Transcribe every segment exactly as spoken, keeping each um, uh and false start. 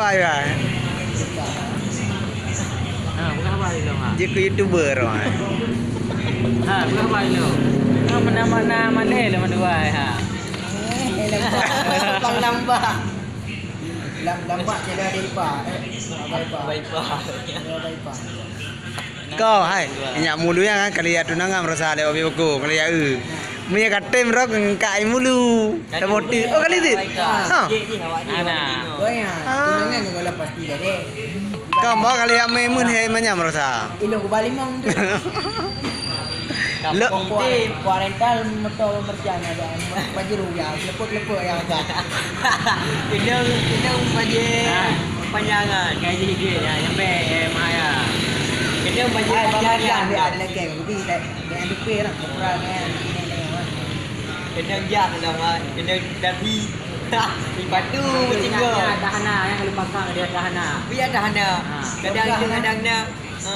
Hai, hai. Ha, bukan apa itu, ha. Jeuet keu YouTuber, hai. Ha, bukan apa itu. Ha, mana-mana mana le mandua, ha. Eh, lambak. Bang lambak. Lam-, lambak tiada ada ipa. Eh, apa ipa? Apa ipa? Ada ipa. Kau, hai, nyak mulu nyang kan kali ya tunangan merasa lewat bibuk, kali ya, eh. Meunyo ka tem rok, engka ai mulu. Tapi, oh, kali tu. Ha. Ana. Ah. Kau mau kali ya, meh, mun, hai, manyam merasa. Ilo ku bali mong tu. Lo. Kuarental motor merchan ada. Baju ya, lepuk-lepuk ya, ada. Kena, kena baju panjangan. Gaji dia, ya, nyampe, eh, mahal. Kena baju panjangan. Ada lagi, jadi, dah, dah ada pay lah, murah, kan. Kena jak lah, Wan. Kena tapi. Ipatu, tinggal. Dah hana, yang lupakan dia dah hana. Biar dah hana. Ha. Kadang-kadang dah hana. Ha.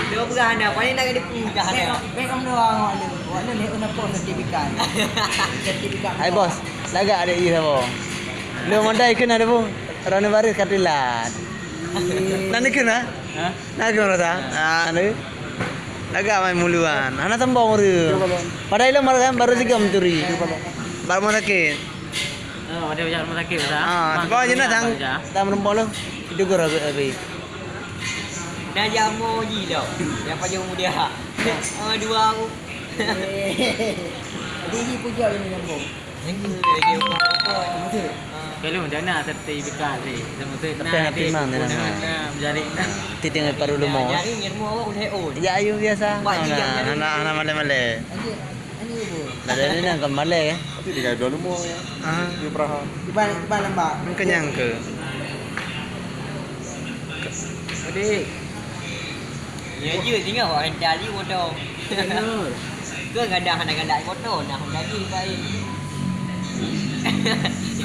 Dia berah dah, paling nak ada pun dah hana. Baik, baik, kamu doang, Wan. Wan, ni, nak apa sertifikat? Sertifikat. Hai, bos. Lagak ada iya, bos. Lu modai kena ada, bos. Rana baris katilat. Nanti kena? Ha? Nah, gimana, Sa? Ah, ni. Lagak main muluan. Hana sambung tu. Padahal ilong baru kan, baru tiga mencuri. Baru rumah sakit. Oh, ada rumah sakit, Sa? Ah, sebab je nak sang, tak merempok lu. Itu guru habis. Dah jamu ji dah. Yang panjang muda. Ah, dua aku. Jadi, puja ini nyambung. Kalau dah nak sertifikat ni, sama tu. Tapi nak timang ni, nak menjadi. Titik paru lemo. Jadi, ilmu awak udah on. Ya, ayu biasa. Hana, hana malai-malai. Ada ni nak kembali, eh. Tapi dia ada lemo ya. Ah. Dia peraha. Iban, iban lembab. Kenyang ke? Adik. Ya je, tinggal awak rental je motor. Betul. Ke kadang hana galak motor, nak Honda je baik.